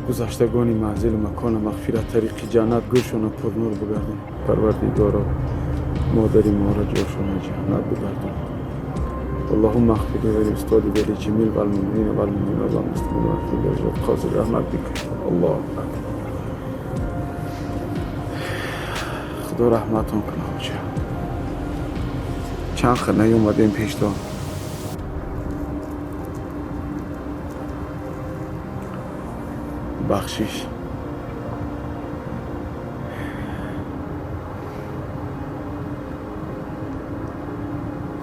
Гузаштагони манзилу макона мағфират, тариқи ҷаннат, гӯшона пурнур бигардон. Парвардигоро, модари моро ҷошона ҷаннат бигардон. اللهم اغفر لي ولأستاذي ولجميع المؤمنين والمؤمنات والمسلمين والمسلمات. قاضي رحمت بکن. الله اکبر. Худо раҳматон кунад, оча. Чанд хел наёмадем пештон. Бахшиш.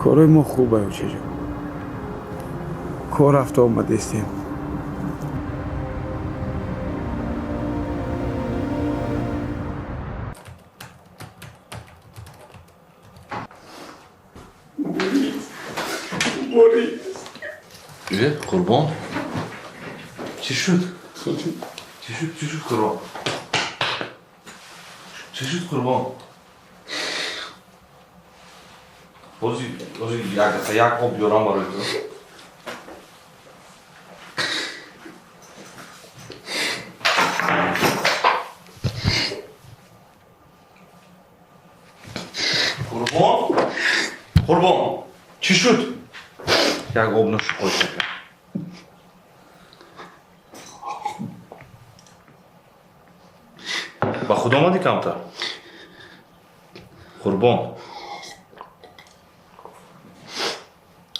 Корҳои мо хуб, очаҷон. Кор рафта омадестем. Борис. Э, Қурбон, чӣ шуд? Чӣ шуд? Чӣ шуд, Қурбон? Чӣ шуд, Қурбон? Ҳози, ҳози, як дақиқа, як об биёрам барои ту. Қурбон, Қурбон, чӣ шуд? Як об нӯш, хоҳиш мекунам. Ба худ омадӣ камтар, Қурбон?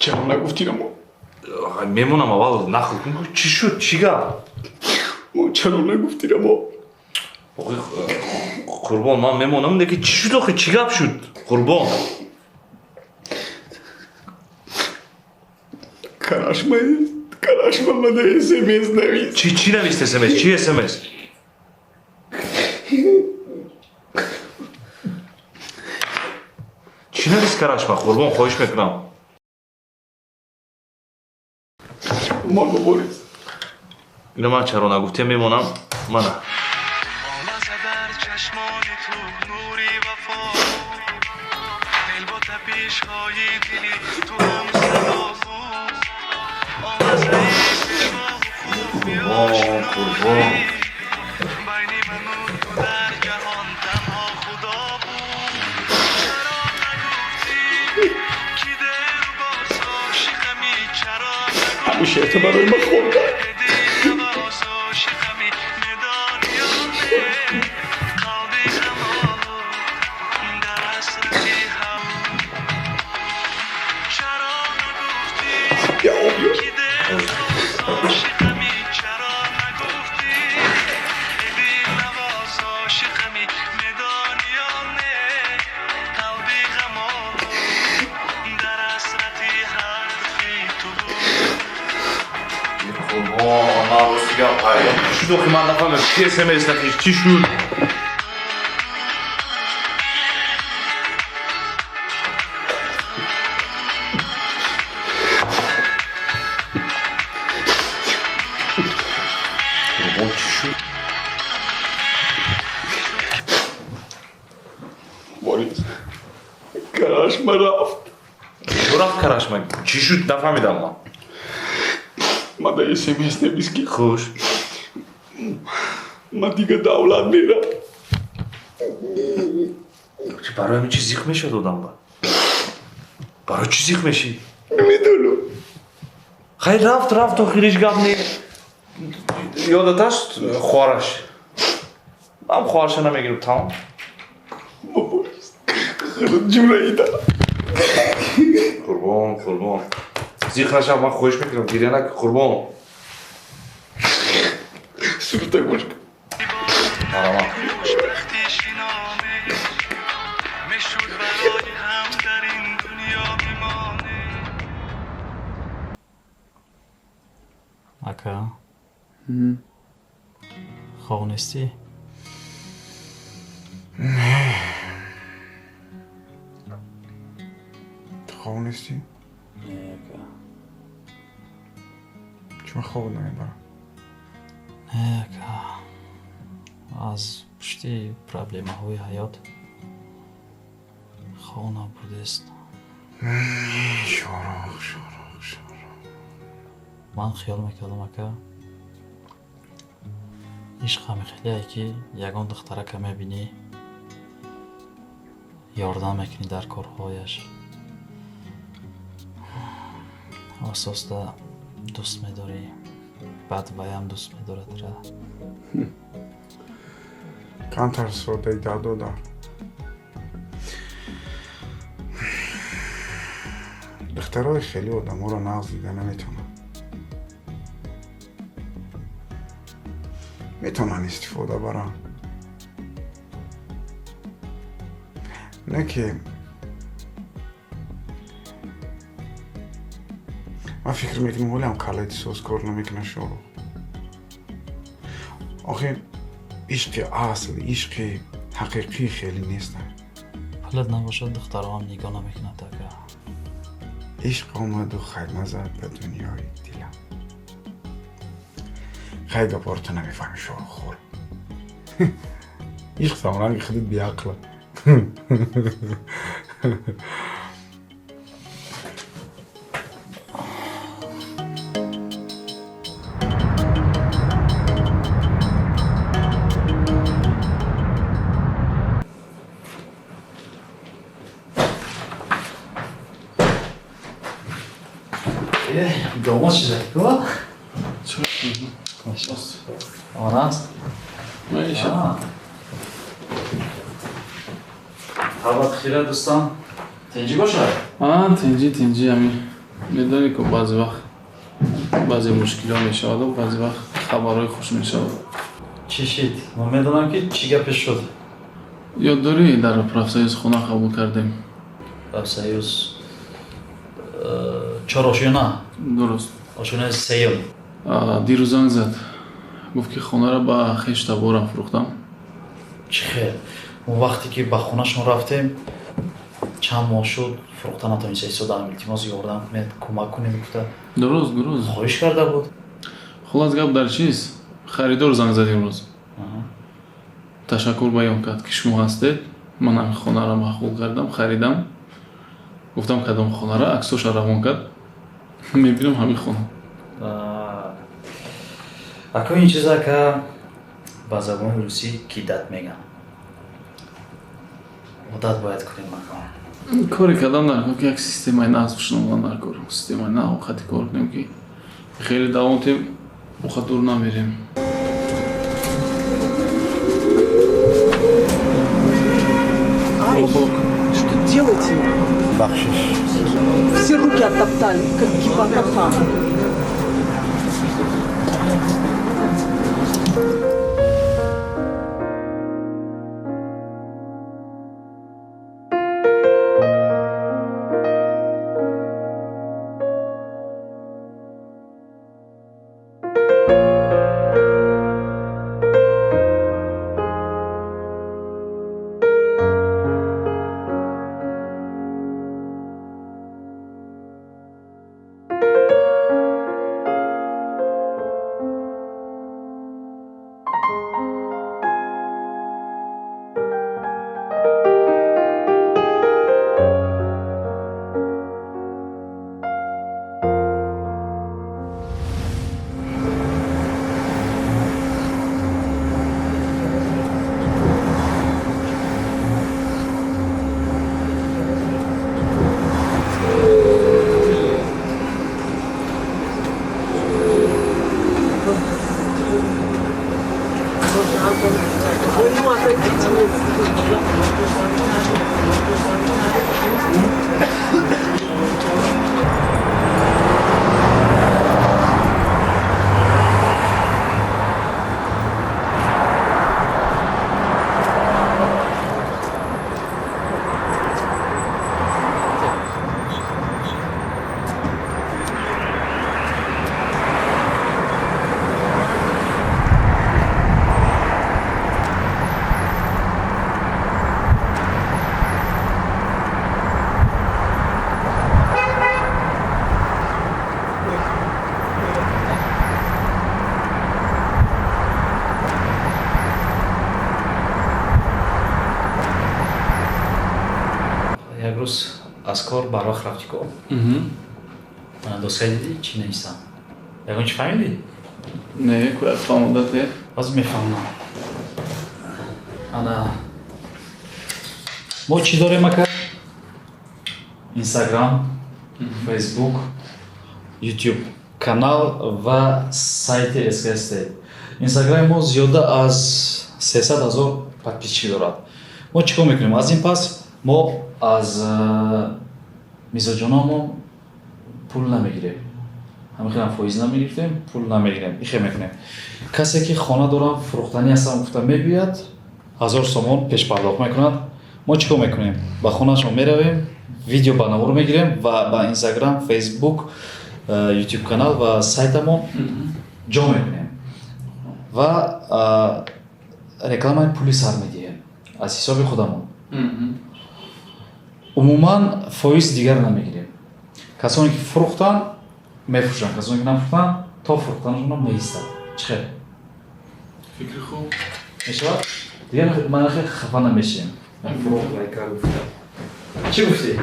Чаро нагуфтӣ рамо? Мемонам, аввал нақл кун, чӣ шуд, чӣ гап? Мо чаро нагуфтӣ рамо? Охи, Қурбон, ман мемонам, лекин чӣ шуд охи, чӣ гап шуд, Қурбон? Карашма, карашма мана СМС навис. Чӣ, чӣ навист СМС? Чӣ СМС? Чӣ навист карашма, Қурбон? Хоҳиш мекунам. Мано, Борис. Ино ман чаро нагуфтем, мемонам, мана. آمزه در چشمان تو نوری وفا، دل با تپیش های دلی تو هم صدا بود. آمزه Қурбон, Қурбон. بین من و تو در جهان تنها خدا بود. چرا نگفتی که دل باز عاشقمی؟ چرا ҳамин шеърто барои ман хонда. نگفتی باز عاشقمی؟ میدانی یا نه، قلبی غم‌آلود در حسرتی هم. چرا نگفتی Я об биёр. که دل باز عاشقمی؟ چرا نگفتی ای بی‌نواز عاشقمی؟ میدانی یا نه، قلبی غم‌آلود در حسرتی حرفی تو بود. Қурбон, ман рости гап ҳайрон. Чӣ шуд охи, ман нафаҳмидам, чӣ СМС навишт, чӣ шуд? Қурбон, чӣ шуд? Борис, карашма рафт. Чӣ рафт карашма? Чӣ шуд, нафаҳмидам ман. Мана СМС навис ки Хуш. Ман дига давлат мерам. Барои ҳамин чӣ зиқ мешавад одам? Ба барои чӣ зиқ мешӣ? Намедонам. Хайр, рафт, рафт, охириш гап не. Ёдат аст хоҳараш? Ман хоҳарша намегирам, тамом. Борис, ҷураида. Қурбон, Қурбон, зиқ нашав, ман хоҳиш мекунам, гиря накун, Қурбон. Сурута гӯш кун. Марҳамат. خوشبختی شینامه میشد برای هم در این دنیا بمانه. Ака, хоб нестӣ? Не. Ту хоб нестӣ? Не, ака. Чун хоб намебарам. Не, ака, аз пушти проблемаҳои ҳаёт хоб набудест. Шорух, Шорух, Шорух. Ман хиёл мекардам, ака. Ишқ ҳамихелие ки ягон духтарака мебинӣ, ёрдам мекунӣ дар корҳояш, оҳиста дӯст медорӣ, баъд ваям дӯст медорадра. Камтар содаи дадода. Духтарои хеле одаморо нағз дида наметавонанд. Метавонанд истифода баранд. Не ки ман фикр мекунам, ҳолиам каллаи соз кор намекунад Шоҳрух. Охир ишқи асл, ишқи ҳақиқӣ хеле нестанд. Пулат набошад, духтароам нигоҳ намекунад, ака. Ишқ омаду хайма зад ба дунёи дилам. Хай, гапҳоро ту намефаҳмӣ, Шоҳрух хор. Ишқ самранги худат беақла. Домод шуда? Ораст? Ҳават хира, дӯстон, тинҷӣ бошад? Тинҷӣ, тинҷӣ. Ами медонӣ ку, баъзе вақт баъзе мушкилиҳо мешаваду баъзе вақт хабарҳои хуш мешавад. Чӣ шид? Ман медонам ки чӣ гапе шуд. Ёд дорӣ, дар профсоюз хона қабул кардем? Профсоюз чор ошёна? Дуруст. Ошёнаи сеюм. Дирӯз занг зад, гуфт ки хонаро ба хештаборам фурӯхтам. Чӣ хел? Он вақте ки ба хонашон рафтем, чанд моҳ шуд, фурӯхта натавониста истодаам, илтимос, ёрдам кунед, кӯмак кунед гуфта. Дуруст, дуруст. Хоҳиш карда буд. Хуллас, гап дар чист, харидор занг зад имрӯз, ташаккур баён кард, ки шумо ҳастед, ман ҳамин хонаро маъқул кардам, харидам. Гуфтам, кадом хонара? Аксоша равон кард, мебинам, ҳамин хона. Ако, ин чиза, ака, ба забони русӣ кидать меган. Одат бояд кунем, ака. Коре кардам дар кор, ки як системаи нағз бишномам дар кор, системаи нав хати кор кунем, ки хеле давом тем, уха дур намерем. Ай, что делаете? Бахшиш. Все руки оттоптали, как гиппокапа. Ну, отойдите. Як рӯз аз кор барвақт рафтӣ ку, доска дидӣ, чӣ нависам? Ягон чӣ фаҳмидӣ? Не, кӯяд фаҳмондате. Боз мефаҳмам. Ана мо чӣ дорем, ака? Инстаграм, Фейсбук, Ютуб канал ва сайти СКСТ. Инстаграми мо зиёда аз 300 ҳазор подписчик дорад. Мо чӣ кор мекунем? Аз ин пас мо аз мизоҷономон пул намегирем. Ҳамин хелам фоиз намегирифтем, пул намегирем. Ихе мекунем. Касе ки хона дорам, фурӯхтанӣ ҳастам гуфта мебиёяд, 1000 сомон пешпардохт мекунад. Мо чӣ кор мекунем? Ба хонаашон меравем, видео ба навор мегирем ва ба Инстаграм, Фейсбук, Ютуб канал ва сайтамон ҷо мекунем ва рекламаи пули сар медиҳем аз ҳисоби худамон. Умуман фоиз дигар намегирем. Касоне ки фурӯхтанд, мефурӯшанд, касоне ки нафурӯхтанд, то фурӯхтанашонам меистад. Чӣ хел? Фикри хуб. Мешавад? Дигар ман хеле хафа намешем. Чӣ гуфтӣ?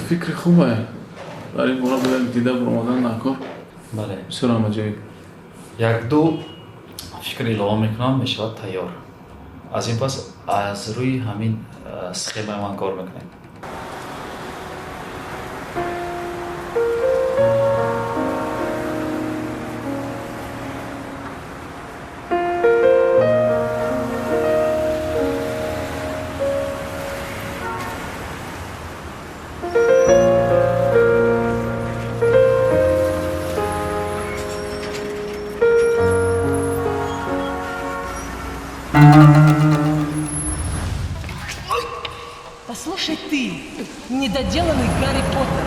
Фикри хубе. Дар ин бора бояд дида баромадан накор. Бале. Бисёр ҳам аҷоиб. Якду фикр илова мекунам, мешавад тайёр. Аз ин пас аз рӯи ҳамин схемаи ман кор мекунем. Послушай ты, недоделанный Гарри Поттер.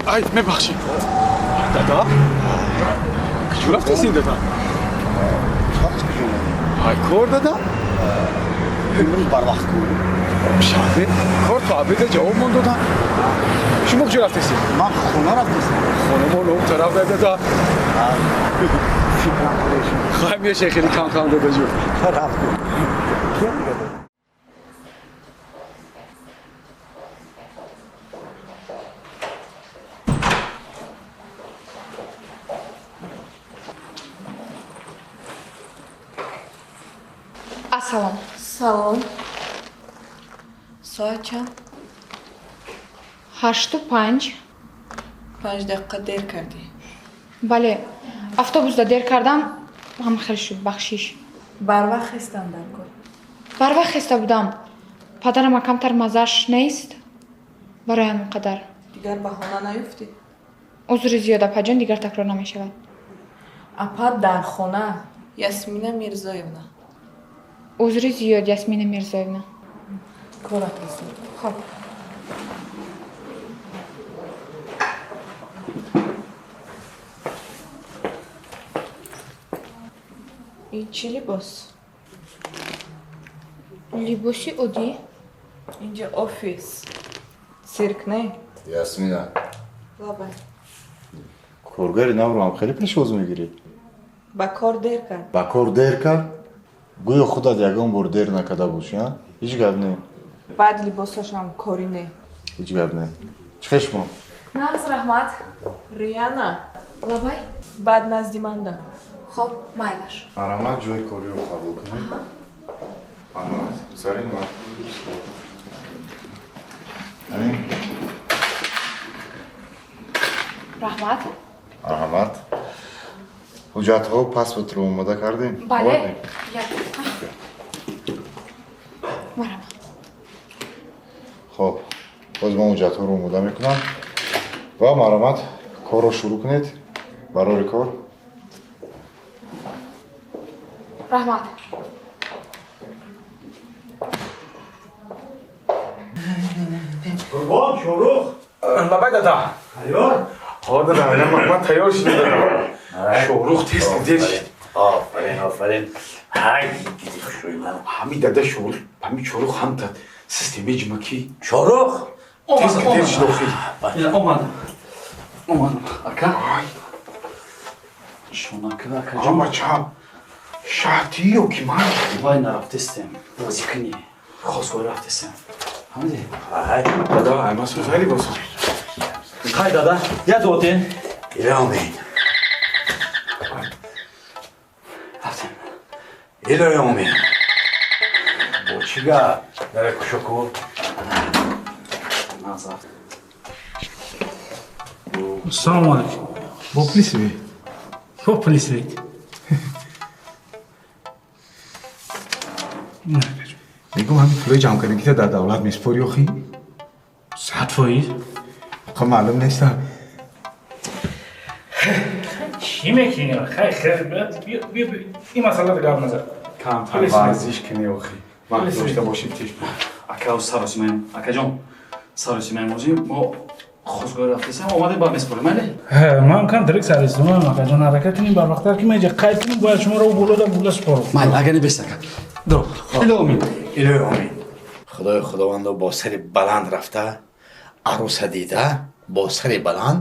Ай, мебахшед. Дада? Куҷо рафтасин, дада? Ай, кор, дада? Имрӯз барвақт кор. Шаби? Кор то обеда ҷавоб мон додам. Шумо куҷо рафтасин? Ман хона рафтасам. Хона мо он тараф, дада. Фикрам худашон. Хай меше хеле кам кам, дадаҷон. Рафтем. Кия дигада? Ассалом. Салом. Соат чанд? 8:05. 5 дақиқа дер кардӣ. Бале, автобусда дер кардам, ҳам хел шуд, бахшиш. Барвақт хестан дар кор. Барвақт хеста будам. Падарама камтар маззааш нест. Барои ҳамин қадар. Дигар баҳона наёфтӣ? Узри зиёд, апаҷон, дигар такрор намешавад. Апа дар хона. Ясмина Мирзоевна. Узри зиёд, Ясмина Мирзоевна. Корат зуд. Хоб. Ин чӣ либос? Либоси оддӣ. Инҷа офис. Цирк не? Ясмина. Лабай. Коргари навро ҳам хеле пешвоз мегирӣ. Ба кор дер кард. Ба кор дер кард? Гӯё худат ягон бор дер накарда бошӣ, а? Ҳеҷ гап не. Баъд либосашам корӣ не. Ҳеҷ гап не. Чӣ хел шумо? Нағз, раҳмат. Рияна. Лабай. Баъд назди ман да. Хоб, майлаш. Марҳамат, ҷои кориро қабул кунед. Марҳамат, зарин ма. Амин. Раҳмат. Марҳамат. Ҳуҷҷатҳо, паспортро омода кардем? Бале. Овардем? Як дақиқа. Марҳамат. Хоб, боз ман ҳуҷҷатҳоро омода мекунам ва марҳамат, корро шурӯъ кунед. Барори кор. Раҳмат. Қурбон, Шоҳрух. Лабай, дада. Тайёр? Ҳо, дада, ман тайёр шудам, дада. Шоҳрух тез дер шид. Офарин, офарин. Ҳай, диди хушрӯи ман. Ҳами дада шорух, ҳами чорух ҳамта системаи ҷимакӣ. Чорух? Тез дер шудохи. Омадам. Омадам. Ака. Шонака, акаҷон. Бача, шаҳти ё ки ман? Вай нарафтестем. Бозӣ кунӣ. Хосгоҳ рафтестем. Фаҳмидӣ? Ҳай. Дада, ай сӯзай либосо. Хай дада, я дуотен. Илоҳи омин. Рафтем. Илоҳи омин. Бо чӣ гап? Дара кушоку. Назар. Салому алейкум. Бо плисви. Бо плисви. Мегум ҳамин пулои ҷамъ кардагита дар давлат месупорӣ охи? 100%. Ха маълум неста. Чӣ мекунӣ? Хай, хай, биё, биё, ин масъаларо гап назар. Камтар варзиш кунӣ охи. Вақт дошта бошӣ теш буд. Ака, саросимаем. Акаҷон, саросимаем бозӣ. Мо хосгоҳ рафтесем, омадем ба месупорем, майли? Ман кам дирек сарисимаем, акаҷон, ҳаракат кунем барвақттар ки ман инҷа қайд кунем, бояд шуморо болода була супорам. Майли, агар не бест ака. Дро. Илоҳи омин. Илоҳи омин. Худои худовандо бо сари баланд рафта, арӯса дида, бо сари баланд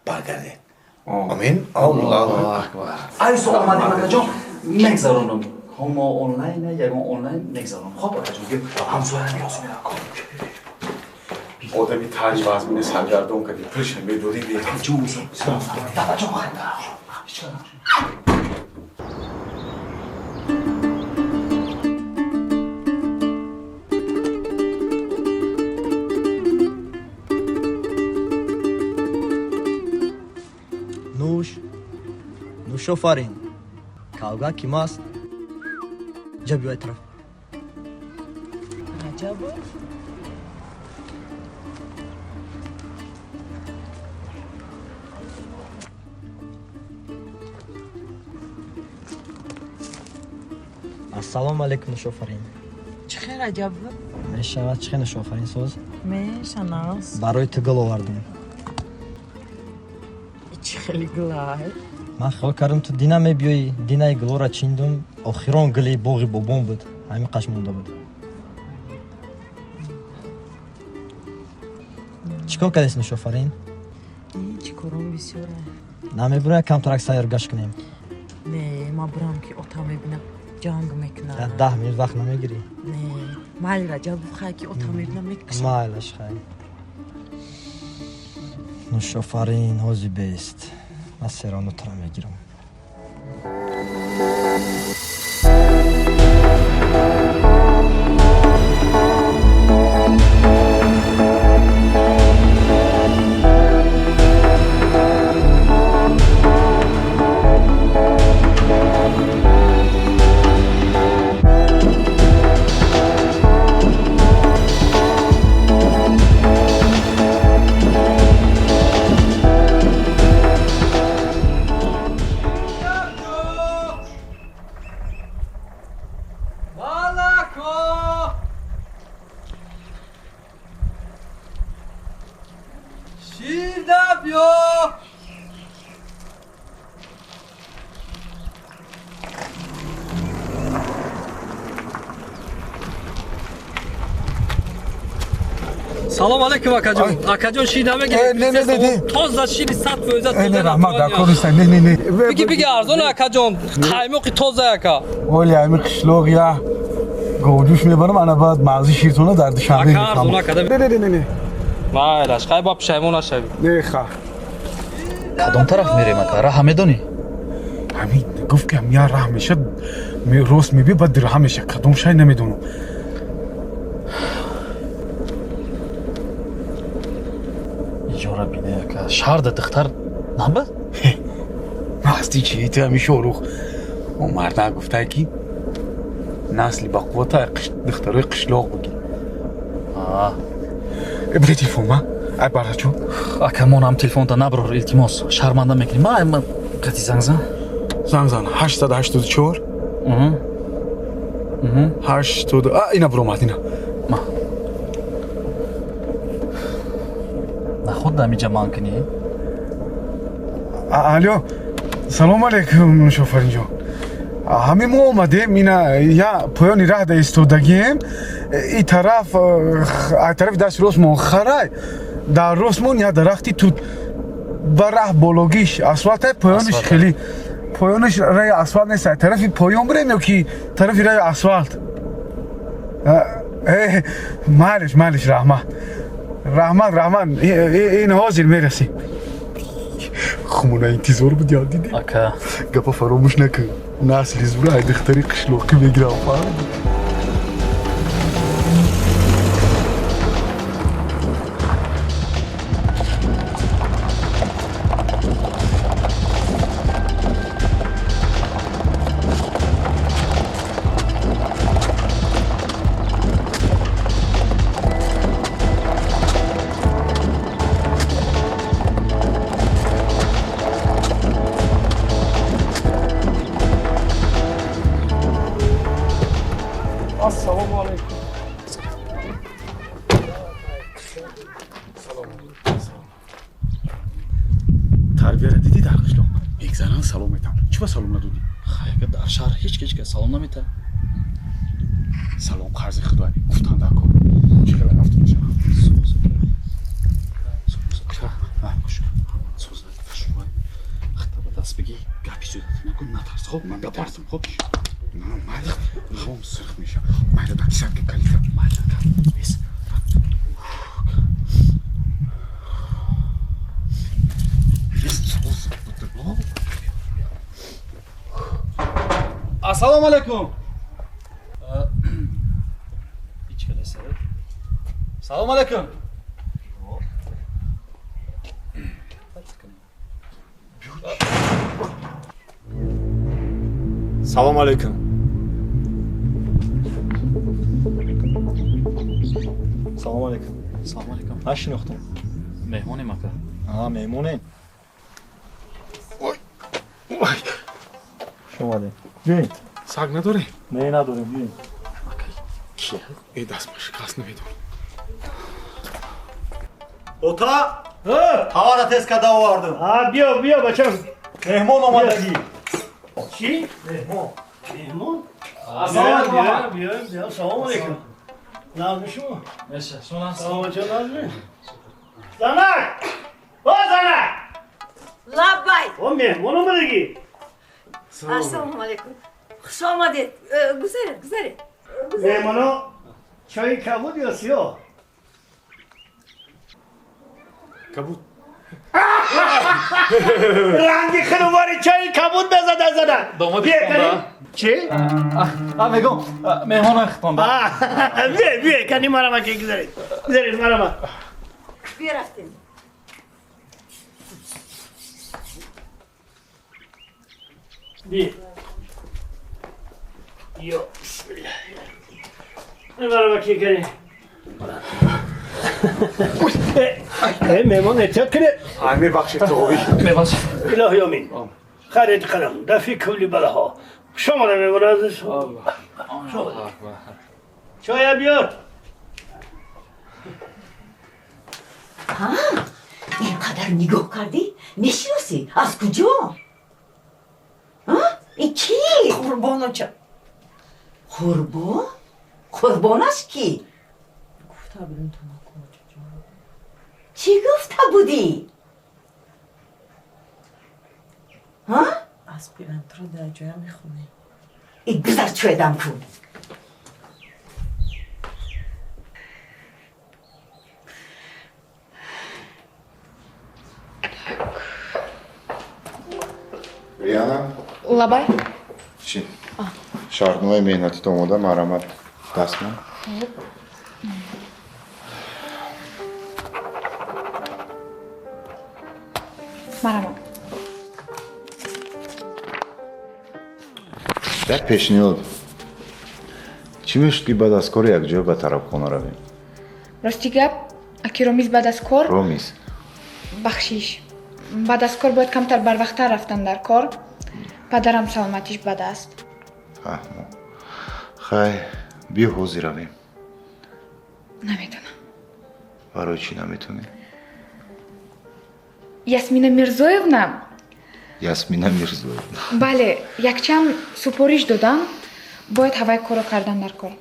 баргардед. Омин. Аллоҳу акбар. Айсо омадем, акаҷон, мегзаронам. Ҳомо онлайн, ягон онлайн мегзаронам. Хоб, акаҷон, биё ҳамсоя ниёз меа. Одами тари вазмине саргардон кардӣ, пулша медодӣ. Ҷон, дадаҷон, хай. Нӯш, нӯшофарин, кавга ким аст? Ҷа биёй тараф. Раҷабов? Ассалому алайкум, нӯшофарин. Чӣ хел, Раҷабов? Мешавад, чӣ хел, нӯшофарин, соз? Мешанас. Барои ту гул овардем. Чӣ хели гулай? Ман хиёл кардам ту дина мебиёӣ, динаи гулоро чиндум, охирон гули боғи бобом буд, ҳамин қаш монда буд. Чӣ кор кардест, нӯшофарин? Чӣ кором бисёре. Намебурам камтарак сайр гашт кунем? Не, ман бурам ки отам мебинам, ҷанг мекунад. 10 минут вақт намегирӣ? Не, майли, Раҷабов, хай ки отам мебинам, мекушам. Майлаш, хай. Нӯшофарин, ҳози бест. Ман сероно тура мегирам. Салом алейкум, акаҷон. Акаҷон, шир намегиред? Не, не, не. Тоза шири 100%. Не, раҳмат, дар кор нестам. Не, не, не. Биги, биги, арзон, акаҷон. Қаймоқи тоза, ака. Оли ҳами қишлоқ я говҷӯш мебарам, ана баъд мағзи ширтона дар Душанбе Ака, арзон, ака. Не, не, не, не. Майлаш, хай, ба пушаймон нашавӣ. Не, ха. Кадом тараф мерем, ака? Раҳа медонӣ? Ҳамин гуфт ки я раҳ меша, рост меби, баъд дирҳам меша. Кадом шай намедонам. Иҷора бине, ака. Шаҳрда духтар набад? Масти чи ту ҳами Шорух. О мардак гуфтай ки насли бақуввата духтарои қишлоқ буги. Бре телефон ма. Ай барачо. Ака, монам телефонта наброр, илтимос. Шарманда мекунӣ. Ма қати занг зан. Занг зан 884. 80 а ина буромад ина. Ма. Наход дамиҷа ман кунӣ? Алё, салом алейкум, Нӯшофаринҷон. Ҳамин мо омадем, ина я поёни раҳ да истодагием. И тараф, ай тарафи дасти ростмон харай, дар ростмон я дарахти тут, ба раҳ бологиш асфалтай, поёниш хеле поёниш раи асфалт нест. Ай тарафи поён бирем ё ки тарафи раи асфалт? Майлиш, майлиш, раҳмат, раҳмат, раҳмат, ин ҳозир мерасем. Хумона интизор буд, я дидӣ? Ака, гапа фаромӯш накун, насли зура ай духтари қишлоқӣ мегирам, фаҳмидӣ? Ассалому алайкум. Тарбияра дидӣ, дар қишлоқ мегзаранд, салом метам. Чӣ ба салом надодӣ? Хайка, дар шаҳр ҳеҷ ки ҳеҷ кас салом наметаҳад. Салом қарзи худой, гуфтан дар кор. Чӣ хела рафту мешавам? Ба даст бигӣ, гапи зиёдатӣ накун, натарс, хоб? Ман метарсам, хоб? Майла, ҳавом сирх мешавад. Майла, дар кисатка калита. Майла, бес. Ассалому алайкум. Салому алайкум. Салом алейкум. Салом алейкум. Салому алайкум. Нашинохтам. Меҳмонем, ака. А, меҳмонем. Хуш омадем. Биёед. Саг надорем? Не, надорем, биёед. Кия? Э, даст ба шикаст, намедонам. Ота! Ҳавара тез карда овардам. А, биё, биё, бачам. Меҳмон омадагӣ. Чӣ? Меҳмон. Меҳмон? Ассалому алайкум. Биё, биё, салому алайкум. Нағзми шумо? Меша, шумо нағз? Салом, чо нағзми? Занак! О, занак! Лаббай! О, меҳмон омадагӣ. Ассалому алайкум. Хуш омадед. Гузаред, гузаред. Меҳмоно чойи кабуд ё сиёҳ? Кабуд. Ранги хунувори чойи кабуд бизада зада. Домоди хитонда. Чӣ? А, мегӯм, меҳмонои хитонда. Биё, биё, кани марама ки гузаред. Гузаред марама. Бирафтем. Биё. Ё, бисмиллаҳ. Марама ки кани. Меҳмон, эҳтиёт кунед. Ай, мебахшед, тоғоӣ. Мебахшед. Илоҳи омин. Хайрет қалам, дафи кулли балаҳо. Хуш омада, меҳмон азиз. Хуш омадед. Чоя биёр. Ҳа, ин қадар нигоҳ кардӣ, мешиносӣ? Аз куҷо? Ин кӣ? Қурбоноча. Қурбон? Қурбонаш кӣ? Гуфта будем то накун, очаҷон. Чӣ гуфта будӣ? Ҳа? Аспирантура дар ҷоя мехонем. И гузар, чӯедам кун. Риана? Лабай. Чӣ? Шартномаи меҳнатит омода, марҳамат, дастмон. Марҳамат. Як пешниҳод. Чӣ мешуд, ки баъд аз кор якҷоя ба тарабхона равем? Рости гап, аки Ромиз баъд аз кор. Ромиз. Бахшиш. Баъд аз кор бояд камтар барвақттар рафтан дар кор. Падарам саломатиш бад аст. Фаҳмо. Хай, биё ҳозир равем. Наметонам. Барои чӣ наметонӣ? Ясмина Мирзоевна Ясмина Мирзоевна. Бале, якчанд супориш додам, бояд ҳавай корро кардан дар кор.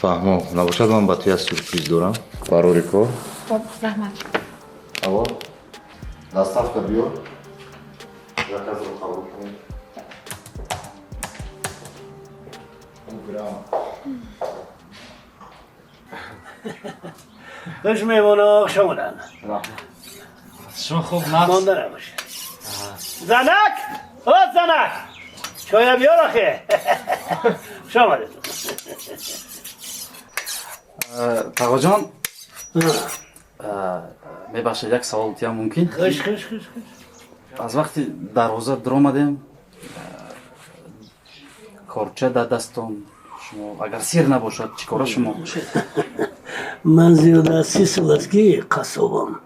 Фаҳмо, набошад, ман ба ту як сюрприз дорам. Барори кор. Хоб, раҳмат. Аво, доставка биёр. Заказро қабул кунед. Хуш меҳмоно, хуш омаданд. Шумо хуб, нағз? Монда набошед. Занак, о занак, чоя биёр охе. Хуш омадед. Тағоҷон, мебахшед, як савол диҳам мумкин? Хуш, хуш, хуш, хуш. Аз вақти дарвоза дуромадем, корча дар дастон шумо, агар сир набошад, чӣ кора шумо? Ман зиёда аз 30 сол аст, ки қассобам.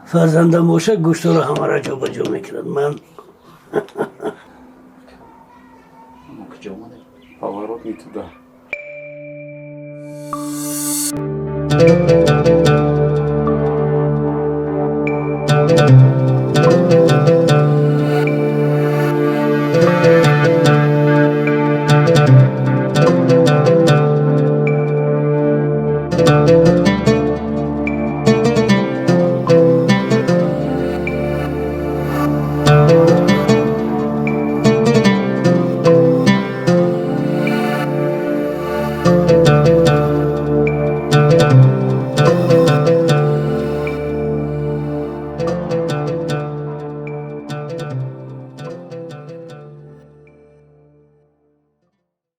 Фарзандам бошад, гӯштҳоро ҳамаро ҷобаҷо мекунад. Ман Мо куҷо омадем? Поворот не туда.